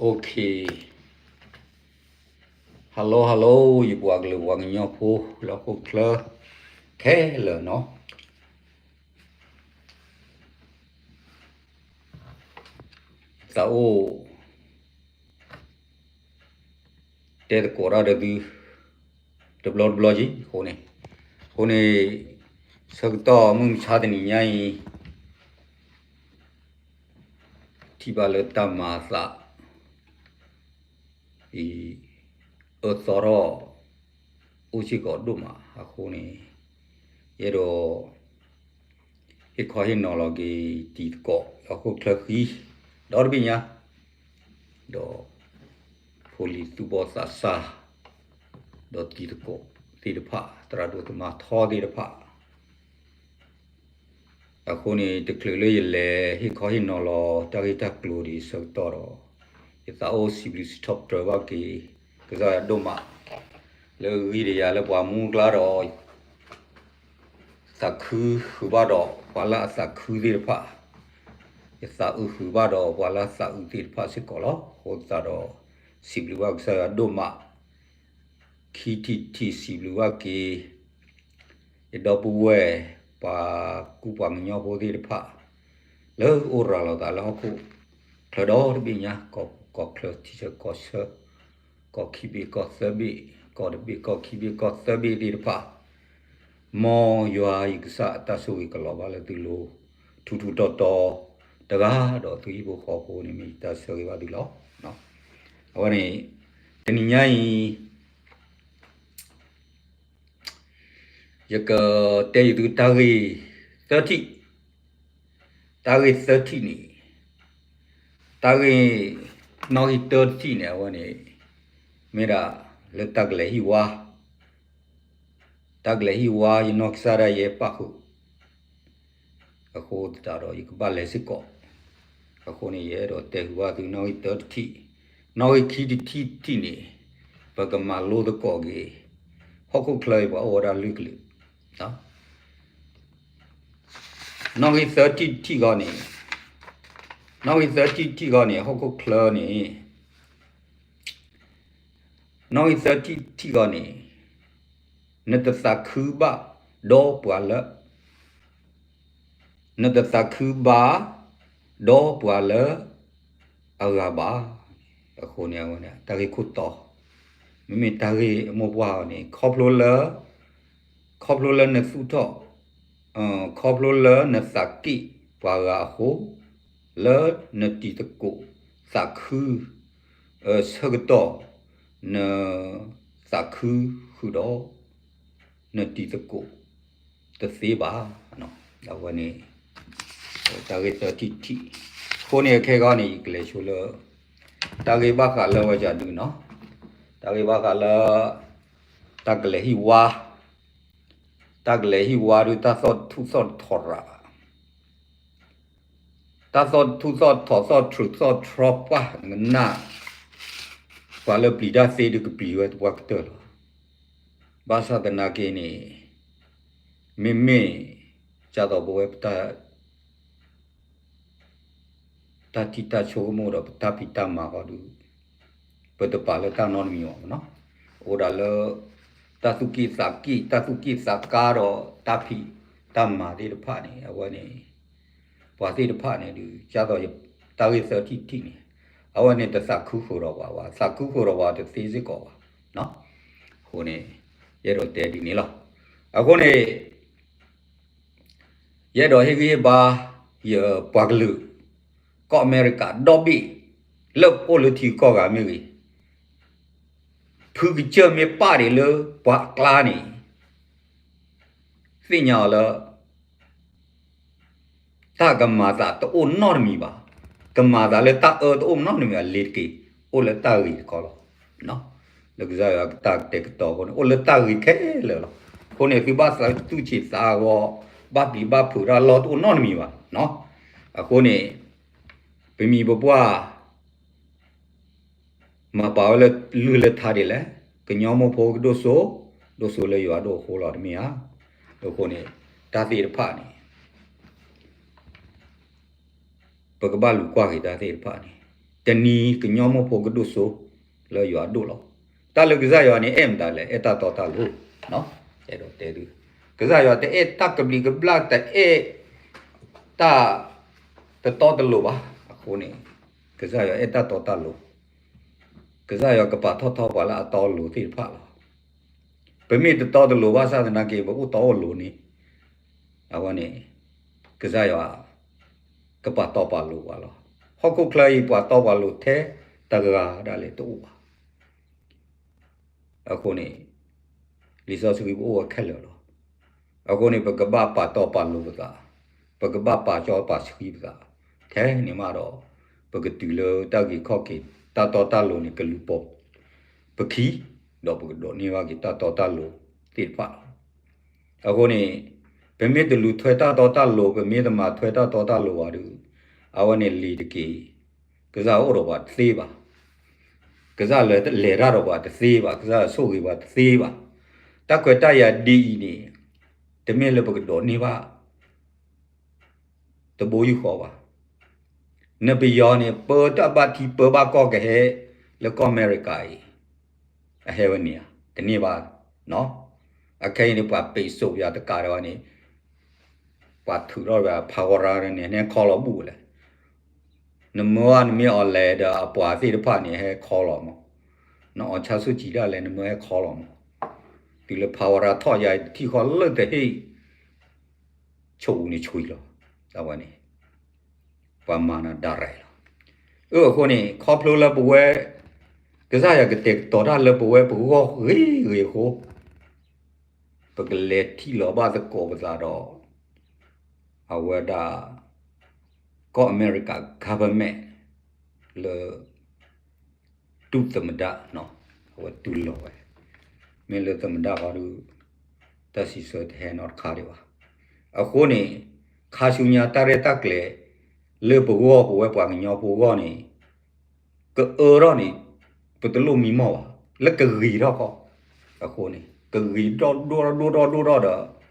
Okay. Hello, hello, ယပှၤကလုာ်ပှၤကညီဖိလၢဟီၣ်ခိၣ်ချၢခဲလၢာ်နီၤ. သးအိၣ် တဲသကိးတၢ်ဒီးသု တဘျီတဘျီက့ၤအဃိန့ၣ်, အဃိန့ၣ် ဆၢကတီၢ်မုၢ်မဆါတနံၤညါအံၤ ထံၣ်ဘၣ်လၢတၢ်မၤအသး အံၤ အၢသီထီၣ် အိၣ်စ့ၢ်ကီးဒိၣ်မးအဃိန့ၣ်, ယအဲၣ်ဒိး ဟ့ၣ်ခီဟ့ၣ်နီၤလီၤက့ၤတံၤသကိးလၢဟီၣ်ခိၣ်ချၢဃံ ဒီတဘ့ၣ်ညါ, ဒီး ဖိလံၤသူၣ်ဘီၣ်သးစၢ် ဒီးတံၤသကိးသ့ၣ်တဖၣ် သရၣ်ဒိၣ်သမါထီသ့ၣ်တဖၣ် အဃိန့ၣ် တချုးလၢယလဲၤဟ့ၣ်ခီဟ့ၣ်နီၤလီၤတၢ်ဂ့ၢ်တၢ်ကျိၤဒ်အံၤဆၢကတီၢ်ဒီး, ယသးအိၣ်စံးဘျုးစံးထီၣ်ပတြၢၤဘၣ်က့ၤ ကစၢ်ယွၤဒိၣ်မး လၢအဂံၢ်ယၤလၢပှၤမူအကျါဒီး သးခုဃုာ်ဘၣ်ဒီးပှၤလၢအသးခုသ့ၣ်တဖၣ်, ယသးအုးဃုာ်ဘၣ်ဒီးပှၤလၢအသးအုးသ့ၣ်တဖၣ်စ့ၢ်ကီးလီၤ. အဃိသတးဒီး စံးဘျုးဘၣ်ကစၢ်ယွၤဒိၣ်မး, ခံထံၣ်တထံၣ်စံးဘျုးဘၣ်က့ၤ ယဒီပုၢ်ဝဲၢ် ပှၤကူပှၤကညီဖိသ့ၣ်တဖၣ် လၢအအိၣ်ရၤလီၤသးလၢဟီၣ်ခိၣ်ချၢဒီတဘ့ၣ်ညါ, ကီၢ်ချၢထံဆၢကီၢ်ဆၢ ကီၢ်ခံဘ့ၣ်ကီၢ်သၢဘ့ၣ်, ကီၢ်တဘ့ၣ်ကီၢ်ခံဘ့ၣ်ကီၢ်သၢဘ့ၣ်သ့ၣ်တဖၣ်, မ်ယွၤယကစၢ်အတၢ်ဆိၣ်ဂ့ၤကလီၤဘၣ်လၢသုလိၤ ထူးထူးတီၤတီၤ တဂၤဒီးသုဟံၣ်ဖိဃီဖိန့ၣ် မ့ၢ်ယတၢ်ဆၢဂ့ၤဘၣ်သုလီၤ. အဝဲန့ၣ် တနံၤညါအံၤ ယကတဲယသုတၢ်ဂ့ၢ်သၢထံၣ်, တၢ်ဂ့ၢ်သၢထံၣ်န့ၣ်, တၢ်ဂ့ၢ် နီၣ်ဂံၢ်တၢတထံၣ်န့ၣ် အဝဲန့ၣ် မ့ၢ်ဒၣ်လၢတၢ်ကလဲၤဟံၣ်ဝါ, တၢ်ကလဲၤဟံၣ်ဝါ ယနီၢ်ကစၢ်ဒၣ်ယဲပာ်ဃုာ် အဃိသတးဒီး ယကဘၣ်လဲၤစ့ၢ်ကီး, အဃိန့ၣ် ယအဲၣ်ဒိးတဲဃုာ်ဘၣ်သုနီၣ်ဂံၢ်တၢတထံၣ်, နီၣ်ဂံၢ်ခံတထံၣ်တထံၣ်န့ၣ် ပကမၤလိသကိးက့ၤ ဟီၣ်ခိၣ်ချၢအံၤပှၤအိၣ်ဝဲဒၣ်လွံၢ်ကလုာ်, နီၣ်ဂံၢ်သၢထံၣ်တထံၣ်ဂီၢ်န့ၣ်, နီၣ်ဂံၢ်သၢထံၣ်တထံၣ်ဂီၢ်န့ၣ် ဟီၣ်ခိၣ်ချၢန့ၣ် နီၣ်ဂံၢ်သၢထံၣ်တထံၣ်ဂီၢ်န့ၣ် နတသးခုဘၣ်ဒီးပှၤလၢ နတသးခုဘၣ်ဒီးပှၤလၢအဂၤဘၣ်. အဃိန့ၣ် အဝဲန့ၣ် တၢ်ဂ့ၢ်ခိၣ်တီ, မ့မ့ၢ်တၢ်ဂ့ၢ်အမိၢ်ပှၢ်အီၤန့ၣ် ခီဖျိလၢ ခီဖျိလၢနသူၣ်ထီၣ်, ခီဖျိလၢနသးက့ၣ်ပှၤဂၤအဃိ, လၢနတံၤသကိးသးခု ဆၢကတီၢ် နသးခုဃုာ်ဒီး နတံၤသကိးတသ့ဘၣ်. အဝဲန့ၣ် တၢ်ဂ့ၢ်သၢထံၣ်တထံၣ်, အဃိန့ၣ် အခဲဂီၢ်န့ၣ် ယကလဲၤဆိလၢ တၢ်ဂ့ၢ်ဘၣ်ဃးလၢဝဲကဒုနီၤ, တၢ်ဂ့ၢ်ဘၣ်ဃးလၢ တၢ်ကလဲၤဟံၣ်ဝါ, တၢ်ကလဲၤဟံၣ်ဝါဒုး တၢ်သီၣ်ထူၣ်သီၣ်ထီရၤ တၢ်သီၣ်ထူၣ်သီၣ်ထီ သီၣ်ထြူးသီၣ်ထြီပှၢ် နကနၣ်, ပှၤလၢပျံၤတၢ်သ့ဒုးကပျံၤဝဲသပှၢ်ကတၢၢ်လီၤ. ဘၣ်ဆၣ်သနာ်က့န့ၣ် မ့မ့ၢ် ကၢ်သိးပဝဲပတၢ် တၢ်ထံၣ်တၢ်ဆိကမိၣ်ဒီးပတၢ်ဖံးတၢ်မၤဃီဒုး ပတပာ်လၢတၢ်နီတမံၤဘၣ်နီၤ. အိၣ်ဒၣ်လၢ တၢ်သူၣ်က့ၣ်သးက့ၣ် တၢ်သူၣ်က့ၣ်သးကါဒီးတၢ်ဖံးတၢ်မၤသ့ၣ်တဖၣ်န့ၣ် အဝဲန့ၣ် ပှၤသ့ၣ်တဖၣ်န့ၣ်ဒုး ကၢ်သိးတၢ်ဂ့ၢ်သၢထံၣ်တထံၣ်န့ၣ် အဝဲန့ၣ်တသးခုဃုာ်ဒီးပှၤဘၣ် သးခုဃုာ်ဒီးပှၤတသ့စ့ၢ်ကီးဘၣ်. အဃိန့ၣ် ယအဲၣ်ဒိးတဲဒ်န့ၣ်လီၤ. အဃိန့ၣ် ယအဲၣ်ဒိးဟ့ၣ်ဂံၢ်ဟ့ၣ်ဘါ ယပှၤကလုာ် ကီၢ်အမဲရကၤဒီဘ့ၣ် လၢအိၣ်လၢထံကီၢ်ဂၤမ့ၢ်ဂ့ၤ, ဖုကစၢၢ်မ့ၢ်ပာ်ဒံးလၢပှၤအကျါန့ၣ် သ့ၣ်ညါအီၤလၢ တၢ်ကမၤသးတအိၣ်နီတမံၤဘၣ်. ကမၤသးလၢတၢ်အၢတအိၣ်နီတမံၤဘၣ် လ့ၤတက့ၢ် အိၣ်လၢတၢ်ဂ့ၤတခီလီၤ. လၢကစၢ်ယွၤတၢ်ကတဲာ်ကတီၤအဃိန့ၣ် အိၣ်လၢတၢ်ဂ့ၤခဲလၢာ်လီၤ. အဃိန့ၣ် သုဘၣ်သးသူၣ်ဆံးသးဂီၤ ဘၣ်ပျံၤဘၣ်ဖုးတၢ်လီၢ်တအိၣ်နီတမံၤဘၣ်. အဃိန့ၣ် ပမံၤပပှၢ် မၤပာ်ဝဲလၢလုၢ်လၢထါဒ်လဲၣ်, ကညီမိၢ်ဖိကဒိၣ်စိ, ဒိၣ်စိလၢယွၤဒိၣ်အဃိလီၤတမ့ၢ်ဧါ. အဃိန့ၣ် တၢ်သ့ၣ်တဖၣ်န့ၣ် ပကဘၣ်လူၤကွၢ်က့ၤတၢ်သ့ၣ်တဖၣ်န့ၣ် တနံၤကညီမိၢ်ဖိကဒိၣ်စိလၢယွၤအဒိၣ်လီၤ. တၢ်လၢကစၢ်ယွၤန့ၣ် အဲၣ်မတၤလဲၣ်, အဲၣ်တၢ်တီတၢ်လိၤ, အဲၣ်ဒိးတဲသု, ကစၢ်ယွၤတအဲၣ်တၢ်ကဘျံးကဘျၣ်, တအဲၣ်တၢ်တတီတလိၤဘၣ်. အဃိန့ၣ် ကစၢ်ယွၤအဲၣ်တၢ်တီတၢ်လိၤ, ကစၢ်ယွၤကပာ်ထီၣ်ထီပှၤလၢအတီအလိၤသ့ၣ်တဖၣ်လီၤ. ပမ့ၢ်တတီတလိၤဘၣ်ဆၣ်သနာ်က့ ပအိၣ်တီအိၣ်လိၤန့ၣ်, အဝဲန့ၣ် ကစၢ်ယွၤ ကပာ်တီပာ်လိၤပှၤလီၤ. ဟီၣ်ခိၣ်ချၢအံၤ ပှၤတီပှၤလိၤထဲတဂၤဒၣ်လဲာ်တအိၣ်ဘၣ်. အဃိန့ၣ် လံာ်စီဆှံပအိၣ်ဝဲခဲလၢာ်လီၤ. အဃိန့ၣ် ပကဘၣ်ပာ်တီပာ်လိၤပသး, ပကဘၣ်ပာ်စီပာ်ဆှံပသး, ထဲန့ၣ်မးဒီး ပကတုၤလၢတၢ်ဂ့ၤခီၣ်က့ၤ တၢ်တီတၢ်လိၤန့ၣ် ကလူၤပိာ်ပခံ, ဒီးပကဒိးန့ၢ်ဘၣ်က့ၤတၢ်တီတၢ်လိၤသ့ၣ်တဖၣ်လီၤ. အဃိန့ၣ် ပမ့ၢ်တလူၤထွဲတၢ်တီတၢ်လိၤ, ပမ့ၢ်တမၤထွဲတၢ်တီတၢ်လိၤဘၣ်ဒီး အဝဲန့ၣ်လံၤတက့ၢ်, ကစၢ်အိၣ်ဒီးပှၤတသ့ဘၣ်, ကစၢ်လဲၤတၢ်ဒီးပှၤတသ့ဘၣ်, ကစၢ်ဆိၣ်ဂ့ၤပှၤတသ့ဘၣ်. တၢ်ခွဲးတၢ်ယာ်ဒ်အံၤန့ၣ် တမ့ၢ်လၢပကဒိးန့ၢ်ဘၣ် တဘိယူၢ်ဃီဘၣ်. နပယီၤန့ၣ် ပၢတၢ်ဘၣ်ထံပၢဘၣ်ကီၢ်ကဟဲ လၢကီၢ်အမဲရကၤအံၤ အဟဲဝဲန့ၣ်ဧါ, တန့ၢ်ဘၣ်. အခဲအံၤန့ၣ် ပှၤပ့းစိးပယၤတကးဒံးဘၣ်န့ၣ် ပှၤထုးထီၣ်ပှၤဖးဝရၤန့ၣ် ဟဲခီလီၤဘူၣ်လဲၣ်. နမၢနမ့ၢ်အီၤလဲၤဒီးအပှၤသ့ၣ်တဖၣ်န့ၣ် ဟဲခီလီၤမး, နအီၣ်ဆါဆူၣ်ကံၤဒၣ်လဲာ် နမၢဟဲခီလီၤမး, တုၤလၢဖးဝရၤထီၣ်ယၤတထံၣ်ဃီလၢတဟ့ၣ် ဆိးအူန့ၣ်ဆွံလီၤ. အဝဲန့ၣ် ပှၤမၤနၤဒၣ်ရဲၣ်လီၤ. အဃိန့ၣ် ခီဖျိလၢပဝဲ ကစၢ်ယွၤကတဲာ်ကတီၤတၢ်လၢပဝဲပဂီၢ်ဂ့ၤဂ့ၤအဃိ ပကလဲၤထံၣ်လီၤဘၣ်သကိးပသးဒီး အဝဲဒၣ် ကီၢ်အမဲရကၤ government လၢ ဒုသမ္မတ အဝဲတူၢ်လိာ်ဝဲ, မ့ၢ်လၢသမ္မတဃီဒီး တၢ်စံးဆၢတဟဲနီတခါဒံးဘၣ်. အဃိန့ၣ် ခါဆူညါတၢ်ရဲၣ်တၢ်ကျဲၤ လၢပဂီၢ်ပဝဲပှၤကညီဖိအဂီၢ်န့ၣ် ကအၢထီၣ်န့ၣ် ပတလိၣ်မံမီၢ်ဘၣ်, လၢကဂ့ၤထီၣ်ဃီ. အဃိန့ၣ် ကဂ့ၤဒိၣ်ဒိၣ်ဒိၣ်ဒိၣ်ဒိၣ်ဒိၣ်ဒီး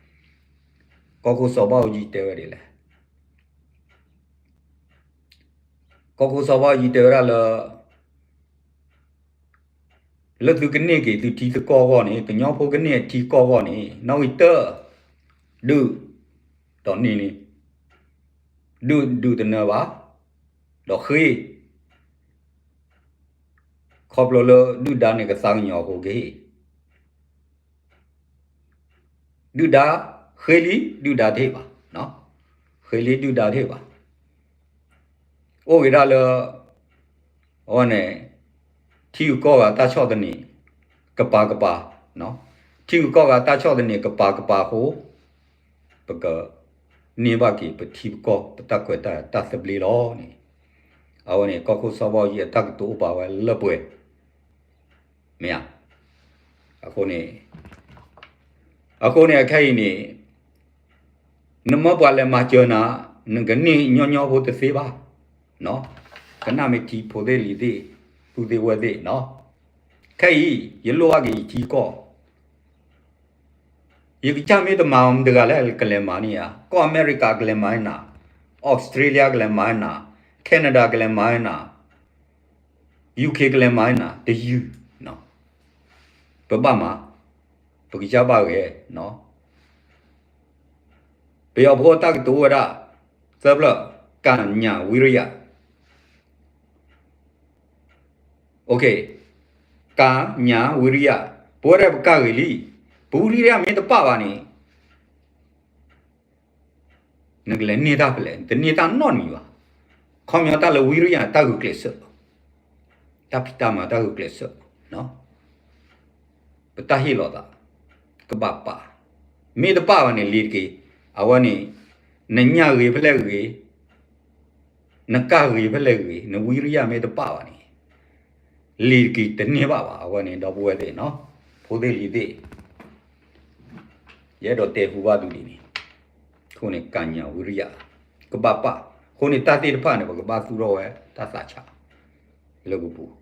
ကီၢ်ခိၣ်စီၤဘၣ်အူကၠံတဲဝဲဒ်လဲၣ် ကီၢ်ခိၣ်စီၤဘၣ်အူကၠံတဲဝဲဒၣ်လၢ လၢသုကန့ၢ်က့ၤသုထံသကိးအဂီၢ်န့ၣ် ကညီဖိကန့ၢ်အထံသကိးအဂီၢ်န့ၣ် နီၣ်ဂံၢ်တၢၢ် ဒုး ဒီးန့ၢ်န့ၣ် ဒုး ဒုးတနၢၤဘၣ် ဒီးဃ့ ခီဖျိလၢဒုၣ်ဒါန့ၣ်ကသးကညီၤအဃိကဟ့ၣ် ဒုၣ်ဒါ ဃ့လံ ဒုၣ်ဒါတဟ့ၣ်ဘၣ်, ဃ့လံ ဒုၣ်ဒါတဟ့ၣ်ဘၣ်. အိၣ်ဝဲဒၣ်လၢ အဝဲန့ၣ် ထံဂုၤကီၢ်ဂၤတၢ်ဆီၣ်သနံး ကပၤကပၤ, ထံဂုၤကီၢ်ဂၤတၢ်ဆီၣ်သနံးကပၤကပၤအဃိ ပကန့ၢ်ဘၣ်က့ၤပထံပကီၢ် ပတၢ်ခွဲးတၢ်ယာ်တၢ်သဘျ့လီၤန့ၣ်, အဝဲန့ၣ် ကီၢ်ခိၣ်စီၤဘၣ်အူကၠံအတၢ်ကတိၤအိၣ်ပာ်ဝဲလၢပှဲၤ မ့ၢ်ဧါ. အဃိန့ၣ် အဃိန့ၣ် အခဲအံၤန့ၣ် နမၢပှၤလဲၤမၤစၢၤနၤ နကန့ၢ်ညီညီဖိတသ့ဘၣ်. ကနၣ်မ့ၢ်ထံဖိသ့ၣ်လံၤသ့ၣ် ပုၢ်သ့ၣ်ဝဲၢ်သ့ၣ်, ခဲအံၤ ယလိၣ်ဘၣ်က့ၤယထံကီၢ် ယကစၢ်မ့ၢ်တမၤအီၤ မတၤတဂၤလဲၣ်ကလဲၤမၤန့ၢ်ဧါ. ကီၢ်အမဲရကၤကလဲၤမၤနၤ, အီစထြ့လယါကလဲၤမၤနၤ, Canada ကလဲၤမၤနၤ, UK ကလဲၤမၤနၤ, တယုၢ်, ပဘၣ်မၤ, ပကစၢ်ဘၣ်ဂဲၤ, ပယီၤဖိတၢ်ကတိၤဝဲဒၣ် သၢဖျၢၣ် ကၣ်ညၣ်ဝံရယၣ် ကၣ်ညၣ်ဝံရယၣ်, ပဝဲဒၣ်ပကၣ်ဂ့ၤလံ, ပဝံရယၣ်မ့ၢ်တပာ်ဘၣ်န့ၣ် နကလဲၤန့ၢ်တၢ်ဖဲလဲၣ်, တန့ၢ်တၢ်နီတမံၤဘၣ်. ခီပညီတၢ်လၢဝံရယၣ်တၢ်ဂုာ်ကျဲးစၢး, တၢ်ဖံးတၢ်မၤတၢ်ဂုာ်ကျဲးစၢး, ပတၢ်ဟ့ၣ်လီၤသး ကဘၣ်ပာ်, မ့ၢ်တပာ်ဘၣ်န့ၣ် လ့ၤတက့ၢ်. အဝဲန့ၣ် နညၣ်ဂ့ၤဖဲလဲၣ်ဂ့ၤ နကၣ်ဂ့ၤဖဲလဲၣ်ဂ့ၤ နဝံရယၣ်မ့ၢ်တပာ်ဘၣ်န့ၣ် လ့ၤတက့ၢ်တန့ၢ်ဘၣ်ဘၣ်. အဝဲန့ၣ် ဒီပုၢ်ဝဲၢ်သ့ၣ်, ဖိသ့ၣ်လံၤသ့ၣ်, ယအဲၣ်ဒိးတဲဟူဘၣ်သုဒ်န့ၣ်, အဃိန့ၣ် ကၣ်ညၣ်ဝံရယၣ် ကဘၣ်ပာ်. အဃိန့ၣ် တၢ်သ့ၣ်တဖၣ်န့ၣ် ပကဘၣ်သူၣ်ထီၣ်ဝဲတၢ်သးဆးလၢပပူၤ,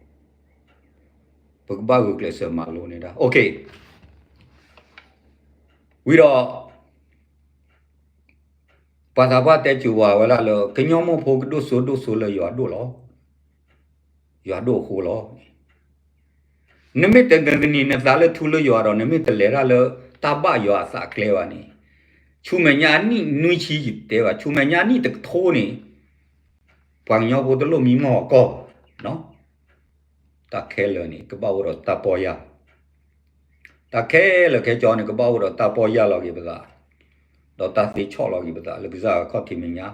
ပကဘၣ်ဂုာ်ကျဲးစၢးမၤလိန့ၢ်တၢ်. ဝံၤဒီး ပှၤသးပှၢ်တဲစိၤဝဲဒၣ်လၢ ကညီမိၢ်ဖိကဒိၣ်စိဒိၣ်စိလၢယွၤဒိၣ်လီၤ. ယွၤဒိၣ်အဃိလီၤ. နမ့ၢ်တနၢၤနသးလၢထူလၢယွၤဒီး နမ့ၢ်တလဲၤတၢ်လၢတၢ်ဘၣ်ယွၤအသးအကျဲဘၣ်န့ၣ်, ဆူမဲာ်ညါနံၣ်နွံဆံယတဲဘၣ်, ဆူမဲာ်ညါနံၣ်တကထိန့ၣ်, ပှၤကညီဖိတလိၣ်မံမီၢ်အကီၢ်ဘၣ်. တၢ်ခဲလၢာ်န့ၣ် ကဘၣ်အိၣ်ဒီးတၢ်ပီၢ်ယၢ် တၢ်ခဲလၢာ်ခဲဆ့န့ၣ် ကဘၣ်အိၣ်ဒီးတၢ်ပီၢ်ယၢ်လီၤက့ၤပသး, ဒီးတၢ်သ့ဆီၣ်လီၤက့ၤပသးလၢကစၢ်အခီၣ်ထံးမဲာ်ညါ,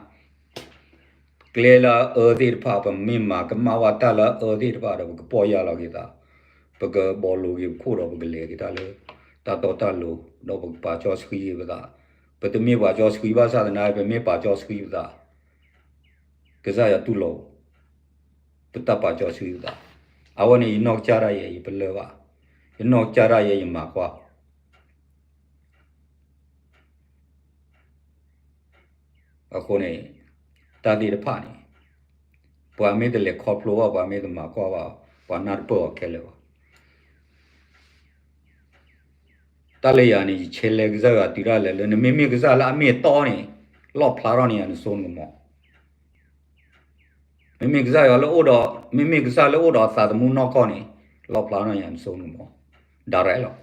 ကျဲလၢအအၢသ့ၣ်တဖၣ် ပမ့ၢ်မၤကမၣ်ဝဲတၢ်လၢအအၢသ့ၣ်တဖၣ်ဒီး ပကပီၢ်ယၢ်လီၤက့ၤသး, ပကဘီလိၤက့ၤပခိၣ်ဒီး ပကလဲၤက့ၤတၢ်လၢတၢ်တီတၢ်လိၤ, ဒီးပကပာ်စီဆှံက့ၤပသး, ပတမ့ၢ်ပာ်စီဆှံဘၣ်ဆၣ်သနာ်က့ ပမ့ၢ်ပာ်စီဆှံပသး ကစၢ်ယွၤတူၢ်လိာ် ပတၢ်ပာ်စီဆှံပသး, အဝဲန့ၣ် ယနီၢ်ကစၢ်ဒၣ်ယဲ ယပလၢၢ်ဘၣ်, ယနီၢ်ကစၢ်ဒၣ်ယဲယမၤကွၢ် အဃိန့ၣ် တၢ်သ့ၣ်တဖၣ်န့ၣ် ပှၤမ့ၢ်တလဲၤခီဖျိဘၣ် ပှၤမ့ၢ်တမၤကွၢ်ဘၣ် ပှၤနၢ်တပၢၢ်အီၤခဲလၢာ်ဘၣ်. တၢ်လၢယၤန့ၣ် ယဆဲးလဲကစၢ်ယွၤတုၤဒၣ်လဲာ်လၢ နမ့မ့ၢ်ကစၢ်လၢအမ့ၢ်အတီန့ၣ် လီၣ်ဖျါထီၣ်န့ၢ်ယၤနစိနကမီၤ, မ့မ့ၢ်ကစၢ်ယွၤလၢအိၣ်ဒီး မ့မ့ၢ်ကစၢ်လၢအိၣ်ဒီးအသးသမူနီၢ်ကီၢ်န့ၣ် လီၣ်ဖျါထီၣ်န့ၢ်ယၤနစိနကမီၤ direct လီၤ.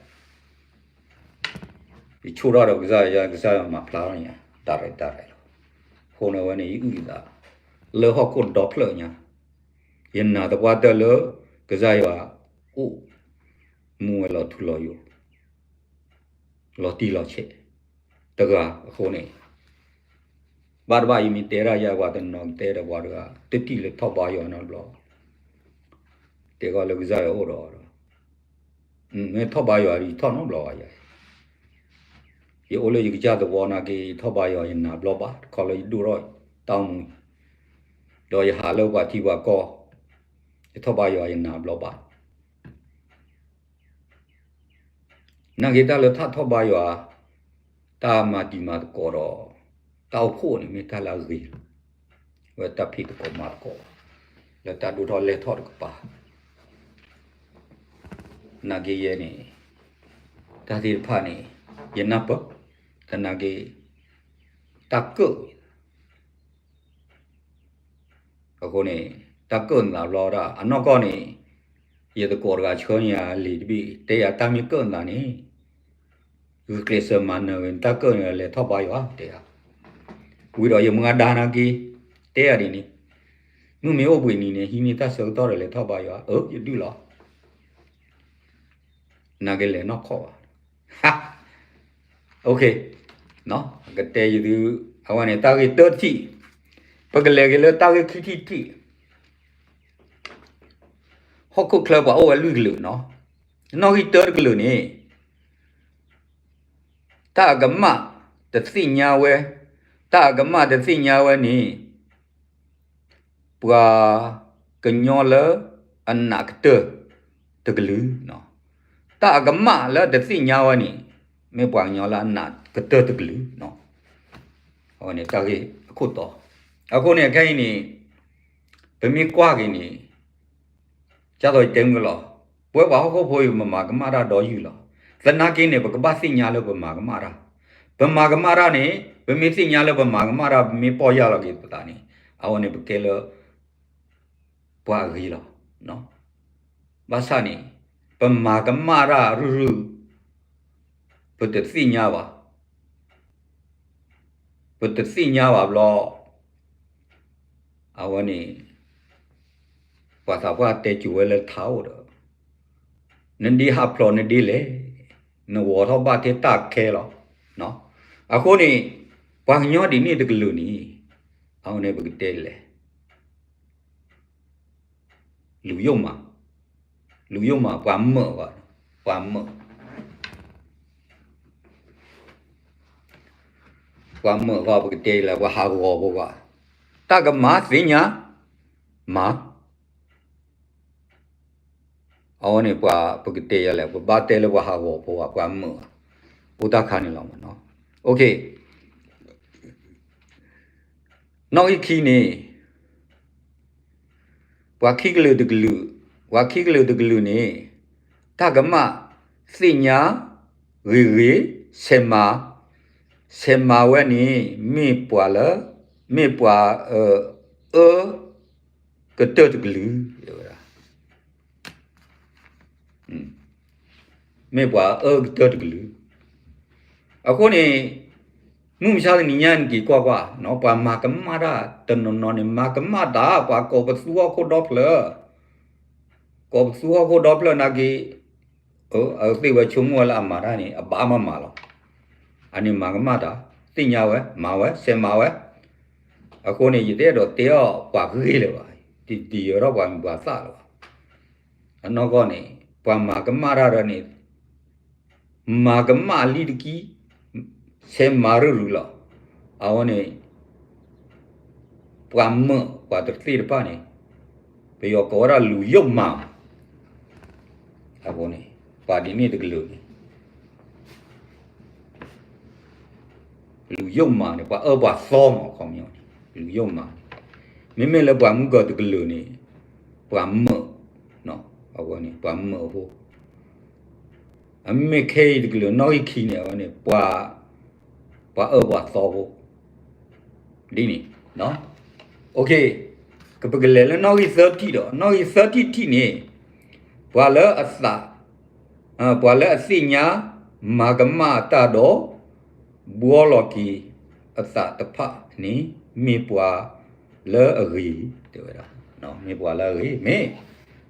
ယဆိၣ်ထီၣ်ဒီးကစၢ်ယွၤ ကစၢ်ယွၤမၤဖျါထီၣ်န့ၢ်ယၤ direct direct လီၤ. အဃိန့ၣ်ဝဲန့ၣ် ယအုၣ်ယသး လၢဟီၣ်ခိၣ်ဒီဖျၢၣ်ညါ ယနာ်သပှၢ်တၢၢ်လၢ ကစၢ်ယွၤအိၣ်မူဝဲလီၤထူလီၤယိာ် လီၤတံၢ်လီၤဆဲး တဂၤအဃိန့ၣ် ဘၣ်တဘၣ်ယမ့ၢ်တဲဒၣ်ယၤ ပှၤတနီၤတဲဒီးပှၤတဂၤ တထံၣ်လၢထီၣ်ဘါယွၤနီတဘျီ တဲကီးလၢကစၢ်ယွၤအိၣ်ဒီး မ့ၢ်ထီၣ်ဘါယွၤဒီးယထီၣ်နီတဘျီဘၣ်ယၤ, ယအိၣ်လၢယကစၢ်သဝီနာ်က့ ယထီၣ်ဘါယွၤယနာ်ဘျီဘၣ် တခီလၢယဒိၣ်ထီၣ်တၢ်အိၣ်မူ ဒီးယဟးလၢပှၤထံပှၤကီၢ် ယထီၣ်ဘါယွၤယနာ်ဘျီဘၣ် နာ်က့တၢ်လၢထီၣ်ဘါယွၤ တၢ်မၤတံၤမၤသကိးဒီး တၢ်အိၣ်ဖှိၣ်န့ၣ် မ့ၢ်တၢ်လၢအဂ့ၤလီၤ. ဝဲတၢ်ဖံးသကိးမၤသကိး လၢတၢ်ဒိၣ်ထီၣ်လဲၢ်ထီၣ်တကပၤ နာ်က့ယဲန့ၣ် တၢ်သ့ၣ်တဖၣ်န့ၣ် ယနၢ်ပၢၢ် သနာ်က့ တၢ်ကၢၣ် အဃိန့ၣ် တၢ်ကၢၣ်နသးဘျီဒၣ် အနီၢ်ကီၢ်န့ၣ် ယသကိးတဂၤဆှၢန့ၢ်ယၤလံာ်တဘ့ၣ် တဲယၤတၢ်မ့ၢ်ကၢၣ်နသးန့ၣ် ဂုာ်ကျဲးစၢးမၤနၢၤဝဲ တၢ်ကၢၣ်န့ၣ် လဲၤထီၣ်ဘါယွၤ တဲယၤ ဝံၤဒီးယမုၢ်ဂၤဒါနာ်က့ တဲယၤဒ်န့ၣ် မုၢ်မ့ၢ်အိၣ်ဘှံးနံၤန့ၣ် ဟံးန့ၢ်တၢ်ဆၢကတီၢ်ဒီးလဲၤထီၣ်ဘါယွၤ အၢ ယဒုးလီၤ နာ်က့လဲၤနီၢ်ခီၣ်ဘၣ် ကတဲယသု အဝဲန့ၣ် တၢ်ဂ့ၢ်တၢတထံၣ် ပကလဲၤက့ၤလၢတၢ်ဂ့ၢ်ခံထံၣ်တထံၣ် ဟီၣ်ခိၣ်ချၢပှၤအိၣ်ဝဲလွံၢ်ကလုာ်နီၤ, နီၣ်ဂံၢ်တၢတကလုာ်န့ၣ် တၢ်အကမၣ်တသ့ၣ်ညါဝဲ, တၢ်အကမၣ်တသ့ၣ်ညါဝဲန့ၣ် ပှၤကညီလၢအနးကတၢၢ်တကလုာ်, တၢ်အကမၣ်လၢတသ့ၣ်ညါဝဲန့ၣ် မ့ၢ်ပှၤကညီလၢအနးကတၢၢ်တကလုာ်, အဝဲန့ၣ်တၢ်ဂ့ၢ်အခိၣ်တီ, အဃိန့ၣ် ခဲအံၤန့ၣ် ပမ့ၢ်ကွၢ်က့ၤန့ၣ် ဒ်သိးယတဲမုၢ်လီၤ, ပဝဲပှၤဟီၣ်ခိၣ်ဖိအံၤ ပမၤကမၣ်တၢ်ဒီယုၢ်လီၤ. သနာ်က့န့ၣ် ပကဘၣ်သ့ၣ်ညါလၢပမၤကမၣ်တၢ်, ပမၤကမၣ်တၢ်န့ၣ် ပမ့ၢ်သ့ၣ်ညါလၢပမၤကမၣ်တၢ် ပမ့ၢ်ပီၢ်ယၢ်လီၤက့ၤပသးန့ၣ် အဝဲန့ၣ်ပကဲလၢ ပှၤအဂ့ၤလီၤ. ဘၣ်ဆၣ်န့ၣ် ပမၤကမၣ်တၢ်ရုၢ်ရုၢ် ပတသ့ၣ်ညါဘၣ်, ပတသ့ၣ်ညါဘၣ်ဘျီ အဝဲန့ၣ် ပှၤသးပှၢ်တဲစိၤဝဲလၢထးအိၣ်ဒီး နဒ့ဟးဖျိးနဒ့လဲၣ်, နဂီၤထီၣ်ဘၣ်ထဲတၢ်ခဲလီၤ. အဃိန့ၣ် ပှၤကညီဒ်န့ၣ်တကလုာ်န့ၣ် အဝဲန့ၣ်ပကတဲလဲၣ် လူယိၣ်မး, လူယိၣ်မး ပှၤမၢာ်ဂီၤ, ပှၤမၢာ်, ပှၤမၢာ်ဂီၤ ပကတဲလဲၣ် ပှၤဟးဂီၤဖိဂီၤ, တၢ်ကမၤသ့ၣ်ညါ မၤ အဝဲန့ၣ်ပှၤပကတဲယၤလဲၣ် ပဘၣ်တဲလၢပှၤဟးဂီၤဖိဂီၤ ပှၤမၢာ်, အိၣ်တၢ်ခါန့ၣ်လီၤမးနီၤ. နီၣ်ဂံၢ်ခံန့ၣ် ပှၤခံကလုာ်တကလုာ်, ပှၤခံကလုာ်တကလုာ်န့ၣ် တၢ်ကမၣ်သ့ၣ်ညါ ဂ့ၤဂ့ၤ ဆဲးမၤ, ဆဲးမၤဝဲန့ၣ် မ့ၢ်ပှၤလၢ မ့ၢ်ပှၤ အၢ ကတၢၢ်တကလုာ် တဲဝဲဒၣ် မ့ၢ်ပှၤအၢကတၢၢ်တကလုာ်. အဃိန့ၣ် မုၢ်မဆါတနံၤညါနက့ၤကွၢ်ကွၢ်, ပှၤမၤကမၣ်တၢ်တနီၤနီၤန့ၣ် မၤကမၣ်တၢ် ပှၤကိးပသူဟီၣ်ခိၣ်ဒီဖျၢၣ်, ကိးပသူဟီၣ်ခိၣ်ဒီဖျၢၣ်နာ်က့, အသ့ၣ်ဝဲဆိကမိၣ်ဝဲလၢအမၤတၢ်န့ၣ် အဘၣ်မၤမၤလီၤ. အန့ၣ်မၤကမၣ်တၢ်, သ့ၣ်ညါဝဲ, မၤဝဲ, ဆဲးမၤဝဲ. အဃိန့ၣ် ယတအဲၣ်ဒိးတဲအီၤပှၤဂ့ၢ်လၢၤဘၣ်, တဒံၤအီၤထီၣ်ပှၤမံၤပှၤသၣ်လၢၤဘၣ်. အနီၢ်ကီၢ်န့ၣ် ပှၤမၤကမၣ်တၢ်ဒီးန့ၣ် မၤကမၣ်လံတကံၢ်, ဆဲးမၤရုၢ်ရုၢ်လီၤ. အဝဲန့ၣ် ပှၤမၢပှၤတသ့ၣ်တဖၣ်န့ၣ် ပယီၤကိးဝဲဒၣ်လူၤယိာ်မၤ, အဃိန့ၣ် ပှၤဒ်န့ၣ်တကလုာ်န့ၣ် လူၤယိာ်မၤန့ၣ် ပှၤအၢပှၤသီမး ခီပညီန့ၣ် လူၤယိာ်မၤန့ၣ်, မ့မ့ၢ်လၢပှၤမုၢ်ကၢၤတကလုာ်န့ၣ် ပှၤမၢ, အဝဲန့ၣ် ပှၤမၢအဃိ အမ့ၢ်ခဲအံၤတကလုာ် နီၣ်ဂံၢ်ခံန့ၣ် အဝဲန့ၣ် ပှၤအၢပှၤသီဖိ ဒ်န့ၣ်, ကပကလဲၤလၢ နီၣ်ဂံၢ်သၢထံၣ်ဒီး နီၣ်ဂံၢ်သၢထံၣ်ထံၣ်န့ၣ် ပှၤလၢအသး, ပှၤလၢအသ့ၣ်ညါ မၤကမၣ်အတၢ်ဒီး ဘှီလီၤက့ၤအသးတဖၣ်န့ၣ် မ့ၢ်ပှၤလၢအဂ့ၤ, တဲဝဲဒၣ်, မ့ၢ်ပှၤလၢအဂ့ၤ, မ့ၢ်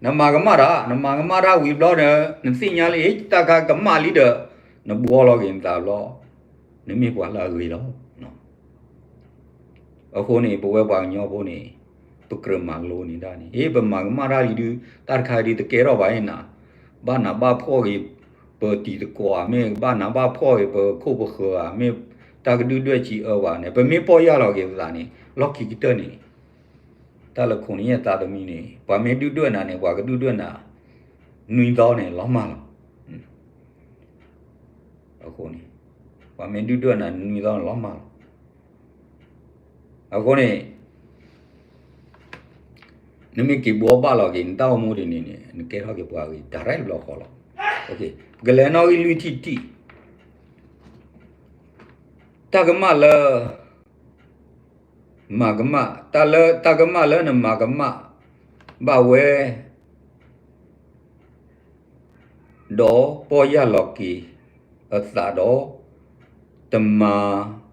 နမၤကမၣ်တၢ်, နမၤကမၣ်တၢ်ဝံၤဘျီဒီး နသ့ၣ်ညါလၢ တၢ်ခါကမၣ်လံဒီး နဘှီလီၤက့ၤနသးဘျီ နမ့ၢ်ပှၤလၢအဂ့ၤလီၤ. အဃိန့ၣ် ပဝဲပှၤကညီဖိန့ၣ် ပကြၢးမၤလိန့ၢ်ဒၣ်န့ၣ် အ့ ပမၤကမၣ်တၢ်လံဒုး တၢ်တခါဒုးတကဲထီၣ်ဘၣ်န့ၣ်နၤ, ဘၣ်နးဘၣ်ဖှီၣ်က့ၤ ပတံၤသကိးဧါ, မ့ၢ်ဘၣ်နးဘၣ်ဖှီၣ်က့ၤ ပခိၣ်ပဃၢၤဧါ, မ့ၢ်တၢ်ကဒုၣ်ဒွဲၣ်စံးအၢဘၣ်န့ၣ် ပမ့ၢ်ပီၢ်ယၢ်လီၤက့ၤပသးန့ၣ် လီၢ်ခံကတၢၢ်န့ၣ် တၢ်လၢခိၣ်နံၤယဲၢ်သးသမံန့ၣ် ပှၤမ့ၢ်ဒုၣ်ဒွဲၣ်နၤန့ၣ် ပှၤကဒုၣ်ဒွဲၣ်နၤ နွံသီန့ၣ် လီၤမၢ်လီၤ. အဃိန့ၣ် ပှၤမ့ၢ်ဒုၣ်ဒွဲၣ်နၤ နွံသီန့ၣ် လီၤမၢ်လီၤ. အဃိန့ၣ် နမ့ၢ်က့ၤဘှီဘၣ်လီၤက့ၤ နတၢ်အိၣ်မူဒ်န့ၣ်န့ၣ် နကဲထီၣ်က့ၤပှၤဂ့ၤ direct လီၤဃီလီၤ. ပကလဲၤနီၣ်ဂံၢ်လွံၢ်ထံၣ်တထံၣ် တၢ်ကမၣ်လၢ မၤကမၣ်, တၢ်လၢ တၢ်ကမၣ်လၢနမၤကမၣ်ဘၣ်ဝဲ ဒီးပီၢ်ယၢ်လီၤက့ၤအသးဒီး တမ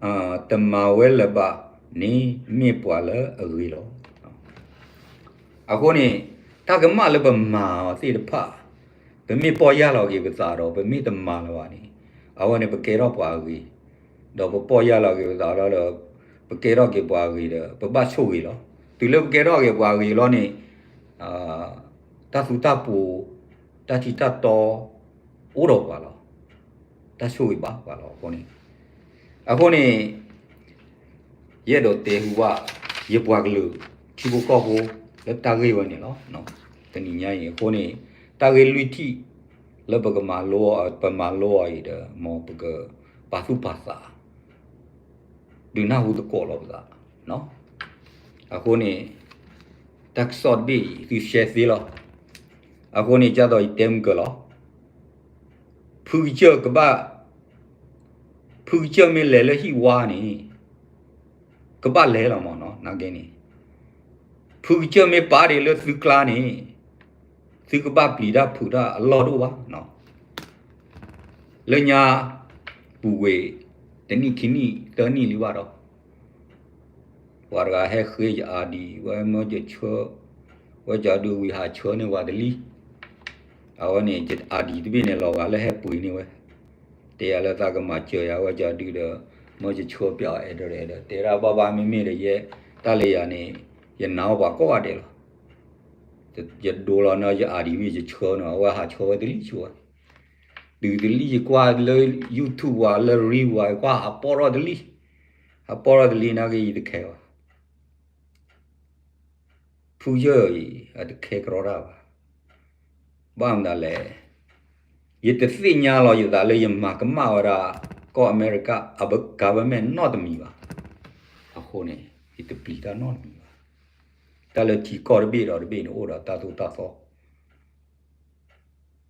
ၤ, တမၤဝဲလၢၤဘၣ်န့ၣ် မ့ၢ်ပှၤလၢအဂ့ၤလီၤ. အဃိန့ၣ် တၢ်ကမၣ်လၢပမၤအီၤသ့ၣ်တဖၣ် ပမ့ၢ်ပီၢ်ယၢ်လီၤက့ၤပသးဒီး ပမ့ၢ်တမၤလၢၤဘၣ်န့ၣ် အဝဲန့ၣ်ပကဲထီၣ်ပှၤအဂ့ၤ, ဒီးပပီၢ်ယၢ်လီၤက့ၤပသးဒီး ပကဲထီၣ်က့ၤပှၤအဂ့ၤဒီး ပဘၣ်ဆိၣ်ဂ့ၤလီၤ. တုၤလၢပကဲထီၣ်က့ၤပှၤအဂ့ၤလီၤန့ၣ် တၢ်သူတၢ်ပှိၤ တၢ်ထံတၢ်တီ အိၣ်ဒီးပှၤလီၤ. တၢ်ဆိၣ်ဂ့ၤဘၣ်ပှၤလီၤ. အဃိန့ၣ် အဃိန့ၣ် ယအဲၣ်ဒိးတဲဟူဘၣ် ယပှၤကလုာ် ထံဖိကီၢ်ဖိ လၢတၢ်ဂ့ၢ်ဝဲန့ၣ်လီၤ. တနံၤညါအံၤ အဃိန့ၣ် တၢ်ဂ့ၢ်လွံၢ်ထံၣ် လၢပကမၤလိအီၤ ပမၤလိအီၤအံၤဒီး မ်ပကပာ်သူၣ်ပာ်သး ဒုးနၢ်ဟူသကိးလီၤပသး. အဃိန့ၣ် တၢ်ကစီၣ်တဘ့ၣ်အံၤ သုရှဲသ့လီၤ. အဃိန့ၣ် ကၢ်သိးယတဲမုၢ်ကၢၤလီၤ. ဖုကစၢၢ်ကဘၣ်, ဖုကစၢၢ်မ့ၢ်လဲၤလၢဟံၣ်ဝါန့ၣ် ကဘၣ်လဲၤလီၤမးနီၤ နာ်က့န့ၣ် ဖုကစၢၢ်မ့ၢ်ပာ်ဒံးလၢသုကျါန့ၣ် သုကဘၣ်ပျံၤတၢ်ဖုးတၢ်အလီၢ်တအိၣ်ဘၣ်. လၢညါ ပူၤကွံာ် တနံၣ်ခံနံၣ် သၢနံၣ်လံဘၣ်ဒီး ပှၤတဂၤဟဲဃ့ယအါဒံ ဝဲမၢယဆၢ, ဝဲကဒုးဝံၤဟးဆၢန့ၢ်ဝဲတလံ. အဝဲန့ၣ် ယအါဒံတဘ့ၣ်န့ၣ် လီၤဂာ်လၢဟဲပှ့ၤန့ၢ်ဝဲ, တဲယၤလၢသးကမၤစၢၤယၤ ဝဲကဒုးဒီး မၢယဆၢပျးအီၤအဲၣ်ဒိးဒီး တဲဒၣ်ဘၣ်ဘၣ်မ့မ့ၢ်ဒီးယဲ တၢ်လၢယၤန့ၣ် ယနာ်အီၤပှၤကိးဂၤဒဲးလီၤ. ယဒိလီၤနီၤ ယအါဒံမ့ၢ်ယဆၢနီၤ အဝဲဟးဆၢဝဲတလံဆိဝဲ တုၤတလံယကွၢ်လၢ YouTube ဝဲလၢ reel ဝဲ ကွၢ်ဟးပီၢ်ထီၣ်တလံ, ဟးပီၢ်ထီၣ်တလံနာ်က့ ယတခဲဘၣ်. ဖုယၢၢ်အံၤ အတခဲကရီတၢ်ဘၣ်. ဘၣ်မနုၤလဲၣ်, ယတသ့ၣ်ညါလီၤယသးလၢယမၤကမၣ်ဝဲဒၣ် ကီၢ်အမဲရကၤ အ government နီတမံၤဘၣ်. အဃိန့ၣ် ယတပျံၤတၢ်နီတမံၤဘၣ်. တၢ်လၢထံကီၢ်တဘ့ၣ်ဒီးတဘ့ၣ်န့ၣ်အိၣ်ဒီးတၢ်သိၣ်တၢ်သီ တၢ်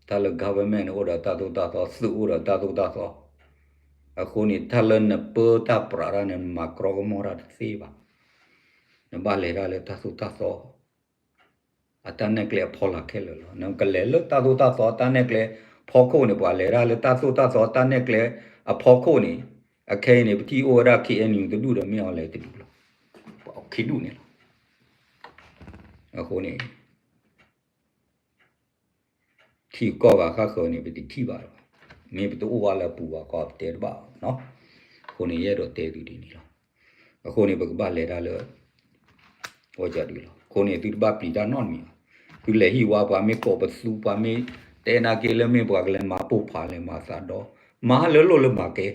လၢ government န့ၣ်အိၣ်ဒီးတၢ်သိၣ်တၢ်သီ, သုးအိၣ်ဒီးတၢ်သိၣ်တၢ်သီ. အဃိန့ၣ် တၢ်လၢနပၢတၢ်ပြးတၢ်န့ၣ် နမၤကြီကမီၣ်တၢ်တသ့ဘၣ်. နဘၣ်လဲၤတၢ်လၢတၢ်သိၣ်တၢ်သီ အတၢ်နဲၣ်ကျဲအဖီလာ်ခဲလၢာ်လီၤ. နကလဲၤလၢတၢ်သိၣ်တၢ်သီ တၢ်နဲၣ်ကျဲ ဖီခိၣ်န့ၣ် ပှၤလဲၤတၢ်လၢတၢ်သိၣ်တၢ်သီတၢ်နဲၣ်ကျဲအဖီခိၣ်န့ၣ်, အခဲအံၤန့ၣ် ပထံၣ်အိၣ်ဝဲဒၣ် ခ့ၣ်အဲၣ်ယူၣ် တဒူၣ်ဒီး မ့ၢ်အီၤလဲၤတဒူၣ်လီၤ. ပှၤခံဒူၣ်န့ၣ်လီၤ. အဃိန့ၣ် ထံကီၢ်ဂၤဃၣ်ဃၢၤန့ၣ် ပတထံၣ်ဘၣ်လီၤ. မ့ၢ်ပတအိၣ်ဘၣ်လၢအပူၤဘၣ်ကီ ပတဲတဘၣ်ဘၣ်နီၤ. အဃိန့ၣ် ယအဲၣ်ဒိးတဲသုဒ်န့ၣ်လီၤ. အဃိန့ၣ် ပကဘၣ်လဲၤတၢ်လၢ ဝဲကဒုလီၤ. အဃိန့ၣ် သုတဘၣ်ပျံၤတၢ်နီတမံၤဘၣ်. သုလဲၤဟံၣ်ဝါ ပှၤမ့ၢ်ကိးပသူ ပှၤမ့ၢ်တဲနာ်က့လၢမ့ၢ်ပှၤကလဲၤမၤပိၢ်ဖးလဲၤမၤသးဒီ, မၤလၢလိၣ်လၢမၤကဲ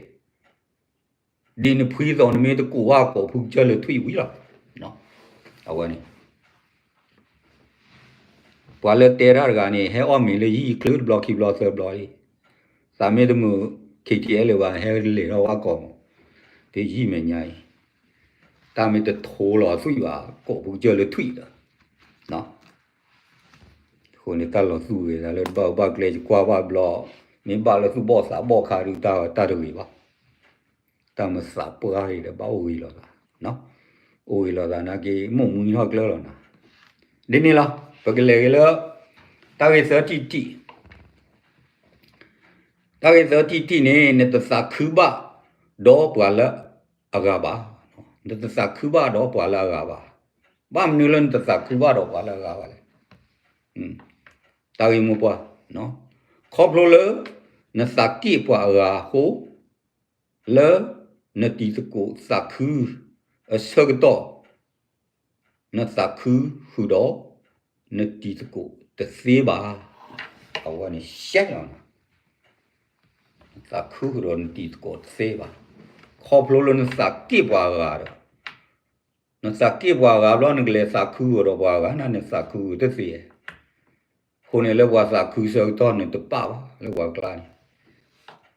ဒ်နဖှံသီး နမ့ၢ်တကိးဘၣ်ကိးဖုကစၢၢ်လၢထွံၣ်ဝံၤလီၤ. အဝဲန့ၣ် ပှၤလၢတဲတၢ်တဂၤန့ၣ် ဟဲအီၣ်မ့ၤလၢယဟံၣ်ချုးတဘျီခံဘျီသၢဘျီလံ. သးမ့ၢ်တမုာ် ခ့ၣ်ထံအဲလၢၤဘၣ် ဟဲလဲၤထီၣ်ဝဲကိးမး တုၤယဟံၣ်မဲာ်ညါအံၤ, တၢ်မ့ၢ်တထိလီၤသွံၣ်ဘၣ် ကိးဖုကစၢၢ်လၢထွံၣ်ဒီး အဃိန့ၣ် တၢ်လီၤသူၣ်ဂ့ၤသးလၢတဘၣ်အိၣ်ဘၣ်ကျဲ ယကွၢ်ဘၣ်ဘျီ, မ့ၢ်ဘၣ်လၢသူၣ်ဘီၣ်သးဘီၣ်ခါဒုး တၢ်တဂ့ၤဘၣ်. တၢ်မၤသးပှၢ်ဂ့ၤဒီး ဘၣ်အိၣ်ဂ့ၤလိာ်သး, အိၣ်ဂ့ၤလိာ်သးနာ်က့ မိၢ်မူထီၣ်ကျၢၢ်လီၤနၤ. ဒ်န့ၣ်လီၤ. ပကလဲၤဂ့ၤလၢ တၢ်ဂ့ၢ်သၢထံၣ်တထံၣ် တၢ်ဂ့ၢ်သၢထံၣ်တထံၣ်န့ၣ် နတသးခုဘၣ်ဒီးပှၤလၢအဂၤဘၣ်. နတသးခုဘၣ်ဒီးပှၤလၢအဂၤဘၣ်. ဘၣ်မနုၤလၢနတသးခုဘၣ်ဒီးပှၤလၢအဂၤဘၣ်လဲၣ်. တၢ်ဂ့ၢ်မိၢ်ပှၢ်, ခီဖျိလၢ နသးက့ၣ်ပှၤအဂၤအဃိ, လၢ နတံၤသကိးသးခု အဆၢကတီၢ် နသးခုဃုာ်ဒီး နတံၤသကိးတသ့ဘၣ်. အဝဲန့ၣ်ရှဲလီၤ. နသးခုဃုာ်ဒီးနတံၤသကိးတသ့ဘၣ်. ခီဖျိလၢနသးက့ၣ်ပှၤအဂၤဒီး, နသးက့ၣ်ပှၤအဂၤဘျီ နကလဲၤသးခုဃုာ်ဒီးပှၤအဂၤန့ၣ် နသးခုဃုာ်တသ့. အဃိန့ၣ်လၢပှၤသးခုဆၢကတီၢ်န့ၣ် တပာ်ဘၣ်လၢပှၤကျါန့ၣ်.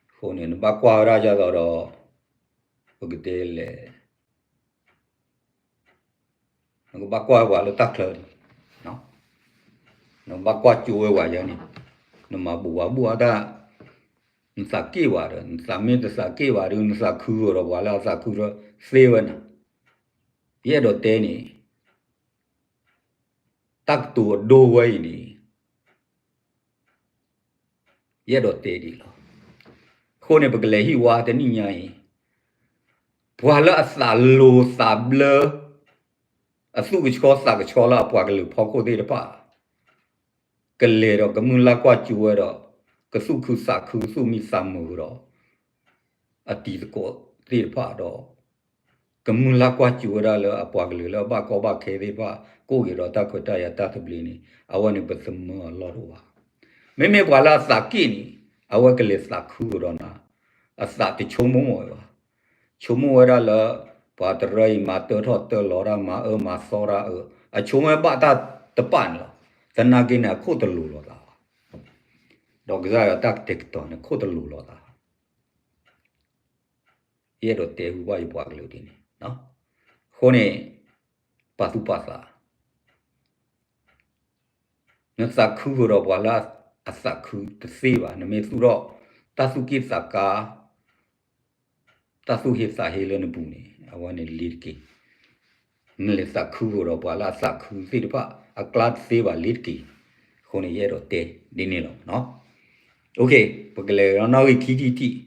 အဃိန့ၣ် နဘၣ်ကွၢ်ဝဲဒၣ်ဒ်သိးဒီး ပကတဲလဲၣ် နကဘၣ်ကွၢ်ပှၤလၢတၢ်ချၢန့ၣ်, နကဘၣ်ကွၢ်ကၠိဝဲပှၤယဲန့ၣ်, နမၤဘူးဝၤဘူးအတၢ်, နသးက့ၣ်ပှၤဒီး နသးမ့ၢ်တသးက့ၣ်ပှၤဒီး နသးခုဃုာ်ဒီးပှၤလၢအသးခုဒီးသ့ဝဲနၤ. ယအဲၣ်ဒိးတဲန့ၣ် တၢ်ကတိၤအဒိဝဲအံၤန့ၣ် ယအဲၣ်ဒိးတဲဒ်လီၤ. အဃိန့ၣ် ပကလဲၤဟံၣ်ဝါတနံၣ်ညါအံၤ, ပှၤလၢအသးလိၤသးဘျၢ အသူၣ်ကဆှီသးကဆှီလၢအပှၤကလုာ်ဖီခိၣ်သ့ၣ်တဖၣ် ကလဲၤဒီးကမုၢ်လၢ်ကွၢ်ကၠိဝဲဒီး ကသူၣ်ခုသးခု သူၣ်မံသးမုာ်ဒီး အတံၤသကိးသ့ၣ်တဖၣ်ဒီး ကမုၢ်လၢ်ကွၢ်ကၠိဝဲဒၣ်လၢအပှၤကလုာ်လၢအဘၣ်ကီဘၣ်ခဲသ့ၣ်တဖၣ် ကအိၣ်က့ၤဒီးတၢ်ခွဲးတၢ်ယာ်တၢ်သဘျ့န့ၣ် အဝဲန့ၣ်ပသမၢအလီၢ်တအိၣ်ဘၣ်. မ့မ့ၢ်ပှၤလၢအသးက့ၣ်န့ၣ် အဝဲကလဲၤသးခုကဒီးနၤ, အသးတဆိကမိၣ်ဝဲဘၣ်. ဆိကမိၣ်ဝဲဒၣ်လၢ ပှၤတရၢအံၤမၤတၢထီၣ်တၢလီၤတၢ် မၤအၢမၤသီတၢ်အၢ, အဆိကမိၣ်ဝဲဘၣ်တၢ်တပာ်န့ၣ်လီၤ. သနာ်က့န့ၣ် အခိၣ်တလိၤလိာ်သးဘၣ်. ဒီးကစၢ်ယွၤတၢ်ကတဲာ်ကတီၤန့ၣ် ခိၣ်တလိၤလိာ်သးဘၣ်. ယအဲၣ်ဒိးတဲဟူဘၣ်ယပှၤကလုာ်ဒ်န့ၣ်, အဃိန့ၣ် ပာ်သူၣ်ပာ်သး, နသးခုဃုာ်ဒီးပှၤလၢအသးခုတသ့ဘၣ်. နမ့ၢ်သူၣ်ထီၣ်တၢ်သူၣ်က့ၣ်သးကါ တၢ်သူၣ်ဟ့သးဟ့လၢနပူၤန့ၣ် အဝဲန့ၣ်လ့ၤတက့ၢ်. နလဲၤသးခုဃုာ်ဒီးပှၤလၢအသးခုသ့ၣ်တဖၣ် အကျါတသ့ဘၣ်လ့ၤတက့ၢ်. အဃိန့ၣ် ယအဲၣ်ဒိးတဲဒ်န့ၣ်လီၤ. ပကလဲၤဒီးနီၣ်ဂံၢ်ခံထံၣ်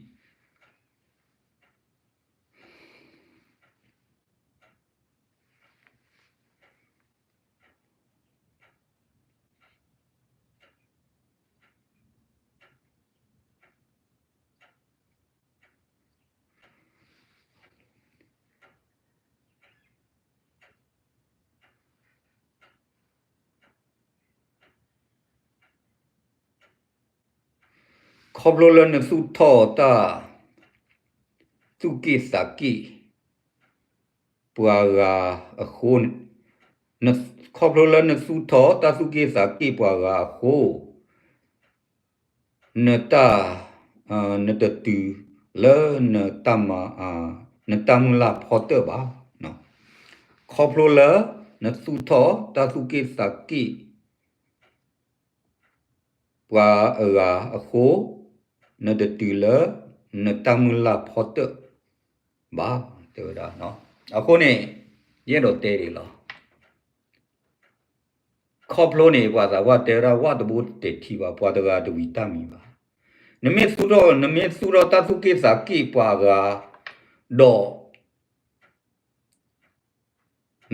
တထံၣ် ခီဖျိလၢနသူၣ်ထီၣ်တၢ် သူၣ်က့ၣ်သးက့ၣ် ပှၤဂၤအဃိ, ခီဖျိလၢနသူၣ်ထီၣ်တၢ်သူၣ်က့ၣ်သးက့ၣ်ပှၤဂၤအဃိ, နတၢ်, နတတုၤလၢနတၢ်မၤ, နတၢ်မုၢ်လၢ်ဖီတၢၣ်ဘၣ်. ခီဖျိလၢနသူၣ်ထီၣ်တၢ်သူၣ်က့ၣ်သးက့ၣ် ပှၤအဂၤအဃိ, နတတုၤလၢ နတၢ်မုၢ်လၢ်ဖီတၢၣ်ဘၣ် တဲဝဲဒၣ်. အဃိန့ၣ် ယအဲၣ်ဒိးတဲဒ်လီၤ. ခီဖျိန့ၣ် ပှၤသးပှၢ်တဲဝဲဒၣ် ဝၣ်တဘိတတဲာ်ထံဘၣ်, ပှၤတဂၤတဝံၤတၢ်မံၤဘၣ်. နမ့ၢ်သူၣ်ထီၣ် နမ့ၢ်သူၣ်ထီၣ်တၢ်သူၣ်က့ၣ်သးက့ၣ်ပှၤအဂၤ ဒီး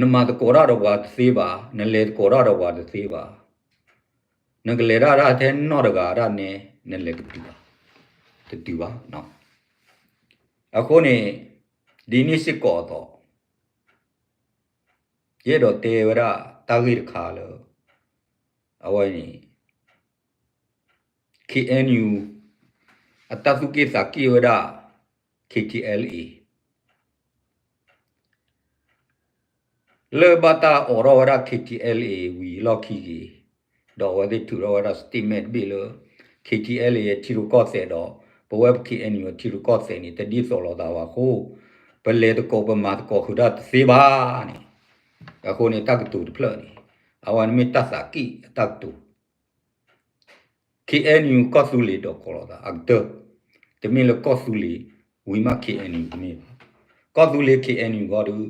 နမၤသကိးတၢ်ဒီးပှၤတသ့ဘၣ်, နလဲၤသကိးတၢ်ဒီးပှၤတသ့ဘၣ်, နကလဲၤတၢ်ဒၣ်ထဲနီၢ်တဂၤဒၣ်နဲ နလဲၤကတုၤဘၣ်, တတုၤဘၣ်. အဃိန့ၣ် ဒ်န့ၣ်စ့ၢ်ကီးအသိး ယအဲၣ်ဒိးတဲဝဲဒၣ်တၢ်ဂ့ၢ်တခါလၢ အဝဲန့ၣ် K N U အတၢ်သူၣ်က့ၣ်သးက့ၣ်ဝဲဒၣ် K T L A လၢဘၣ်တၢ်အိးထီၣ်ဝဲဒၣ် K T L A ဝံၤလီၢ်ခံက့ၤ, ဒီးအဝဲသ့ၣ်ထုးထီၣ်ဝဲဒၣ် statement တဘ့ၣ်လၢ K T L A အထံရူၢ်ကီၢ်သဲးဒီး ပဝဲပ K N U အထံရူၢ်ကီၢ်သဲးန့ၣ် တဒ်သိးလိာ်သးဘၣ်အဃိ ပလဲၤသကိးပမၤသကိးဃုာ်တၢ်တသ့ဘၣ်န့ၣ်, အဃိန့ၣ်တၢ်ကတိၤတဖျၢၣ်န့ၣ် အဝဲန့ၣ်မ့ၢ်တၢ်သးက့ၣ်အတၢ်ကတိၤ K N U ကီၢ်သူလ့ၤဒီးကိးလိာ်သးအကတၢၢ်, တမ့ၢ်လၢကီၢ်သူလ့ၤ ဝံၤမး K N U တမ့ၢ်ဘၣ်. ကီၢ်သူလ့ၤ K N U ဂီၢ်ဒုး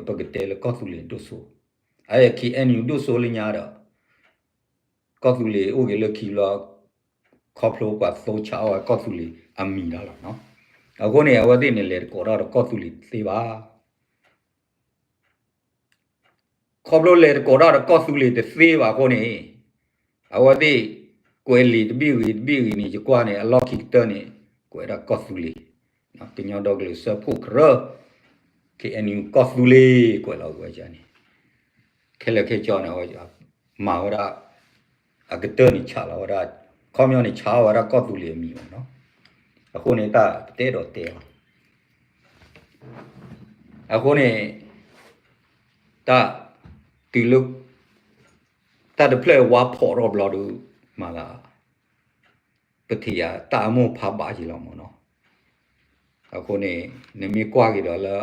ပကတဲလၢကီၢ်သူလ့ၤဒိၣ်စိ, အ K N U ဒိၣ်စိလၢညါဒီး ကီၢ်သူလ့ၤအိၣ်က့ၤလၢခံဘျီ ခီဖျိပှၤသိဆါအီၣ်ဝဲကီၢ်သူလ့ၤအမံၤဒၣ်လီၤ. အဃိန့ၣ် အဝဲသ့ၣ်န့ၣ်လဲၤသကိးတၢ်ဒီးကီၢ်သူလ့ၤတသ့ဘၣ် ခီဖျိလဲၤသကိးတၢ်ဒီးကီၢ်သူလ့ၤတသ့ဘၣ်အဃိန့ၣ် အဝဲသ့ၣ် ကွဲးလံာ်တဘ့ၣ်ဂ့ၤတဘ့ၣ်ဂ့ၤန့ၣ် ယကွၢ်န့ၣ် အလီၢ်ခံကတၢၢ်န့ၣ် ကွဲးဒၣ်ကီၢ်သူလ့ၤ, ကညီဒီကလုာ်စၢဖှိၣ်ကရၢ, K N U ကီၢ်သူလ့ၤ ကွဲးလီၤဝဲန့ၣ် ခဲလၢာ်ခဲဆ့န့ၣ် အဝဲမၤဝဲဒၣ် အကတၢၢ်န့ၣ်ဆးလီၤဝဲဒၣ်, ခီပညီန့ၣ်ဆးအီၣ်ဝဲဒၣ်ကီၢ်သူလ့ၤအမံၤဘၣ်နီၤ. အဃိန့ၣ်တၢ်ပတဲဒီးတဲလီၤ အဃိန့ၣ် တၢ် တုၤလၢ တၢ်တဖျၢၣ်ဝါဖီးထီၣ်ဘျီဒုး မၤသး ပထံၣ်ယၤတၢ်အမိၢ်ဖးဘၣ်က့ၤလီၤမ့ၢ်နီၤ. အဃိန့ၣ် နမ့ၢ်ကွၢ်က့ၤဒီးလၢ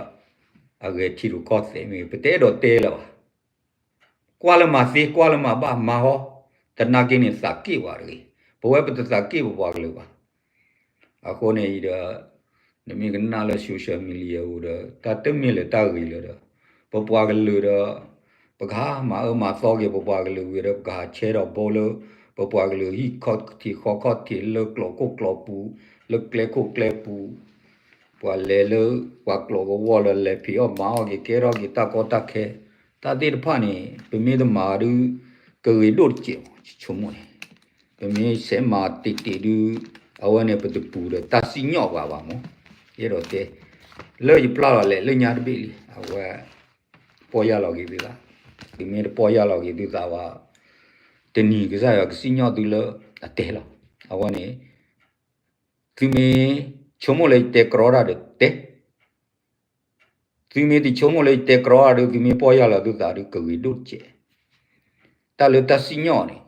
အဂဲၤထံရူၢ်ကီၢ်သဲးမ့ၢ်ဂ့ၤ ပတအဲၣ်ဒိးတဲလၢၤဘၣ်. ကွၢ်လၢမၤသ့ ကွၢ်လၢမၤဘၣ်မၤဟီ, သနာ်က့န့ၣ်သးက့ၣ်ပှၤတဂ့ၤ, ပဝဲပတသးက့ၣ်ပပှၤကလုာ်ဘၣ်. အဃိန့ၣ်အံၤဒီး နမ့ၢ်ကနၣ်လၢ social media အူဒီး တၢ်တမ့ၢ်လၢတၢ်ဂ့ၤလၢၤဒီး ပပှၤကလုာ်ဒီး ပကဟးမၤအၢမၤသီက့ၤ ပပှၤကလုာ်ဝံၤဒီး ပကဟးဆဲးထီၣ်ဘိလၢ ပပှၤကလုာ်ဟံၣ်ခီၣ်ထံးဃီခီၣ်ထံးလၢကျိာ်ခိၣ်ကျိာ်ပူၤ လၢကျဲခိၣ်ကျဲပူၤ ပှၤလဲၤလၢ ပှၤကျိာ်ကဝီၤလၢလဲၤဖံးအီၣ်မၤအီၣ်က့ၤ ကဲထီၣ်က့ၤတၢ်ကီတၢ်ခဲ တၢ်သ့ၣ်တဖၣ်န့ၣ် ပမ့ၢ်တမၤဒုး ကဂ့ၤဒိၣ်တစဲးမး ယဆိကမိၣ်န့ၣ် ပမ့ၢ်ဆဲးမၤတ့ၢ်တ့ၢ်ဒုး အဝဲန့ၣ်ပတပူၤဒီးတၢ်စံၣ်ညီၣ်ပှၤဘၣ်မး ယအဲၣ်ဒိးတဲ လၢယပျၢ်လီၤလဲၣ်လၢညါတဘ့ၣ်လံ အဝဲ ပီၢ်ယၢ်လီၤက့ၤသုသး သုမ့ၢ်တပီၢ်ယၢ်လီၤက့ၤသုသးဘၣ် တနံၤကစၢ်ယွၤကစံၣ်ညီၣ်သုလၢအတဲလီၤ အဝဲန့ၣ် သုမ့ၢ်ဆိကမိၣ်လၢယတဲကြီတၢ်ဒီးတဲ သုမ့ၢ်တဆိကမိၣ်လၢယတဲကြီတၢ်ဒီး သုမ့ၢ်ပီၢ်ယၢ်လီၤသုသးဒီးကဂ့ၤဒိၣ်တစဲး တၢ်လၢတၢ်စံၣ်ညီၣ်န့ၣ်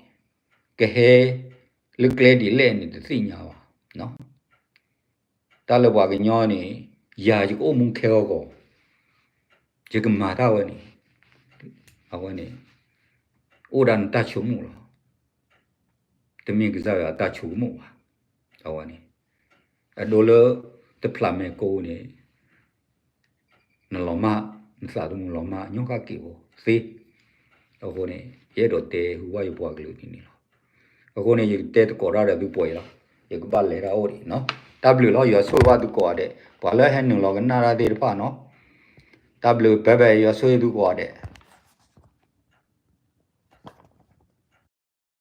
ကဟဲ လၢကျဲဒ်လဲၣ်န့ၣ်တသ့ၣ်ညါဘၣ် တၢ်လၢပှၤကညီန့ၣ် ယၤယကအိၣ်မူခဲဂီၢ်ဂီၢ် ယကမၤတၢ်ဝဲန့ၣ် အဝဲန့ၣ် အိၣ်ဒၣ်နတၢ်ဆိကမိၣ်လီၤ တမ့ၢ်ကစၢ်ယွၤအတၢ်ဆိကမိၣ်ဘၣ် အဝဲန့ၣ် အဒိလၢ တဖျးမဲာ်ကိးန့ၣ် နလီၤမၢ် နသးသမူလီၤမၢ် ညီဃၣ်က့ၤဖိသ့ အဃိန့ၣ် ယအဲၣ်ဒိးတဲဟူဘၣ်ယပှၤကလုာ်ဒ်န့ၣ်လီၤ. အဃိန့ၣ် ယကတဲသကိးတၢ်ဒီးသုပှဲၤလီၤ. ယကဘၣ်လဲၤတၢ်အိၣ်ဒံးနီၤ. တၢ်ဘျုးလီၤ ယွၤဆိၣ်ဂ့ၤဘၣ်သုကိးဂၤဒဲး ပှၤလၢဟဲနုာ်လီၤကနၣ်တၢ်သ့ၣ်တဖၣ်နီၤ. တၢ်ဘျုး bye bye ယွၤဆိၣ်ဂ့ၤသုကိးဂၤဒဲး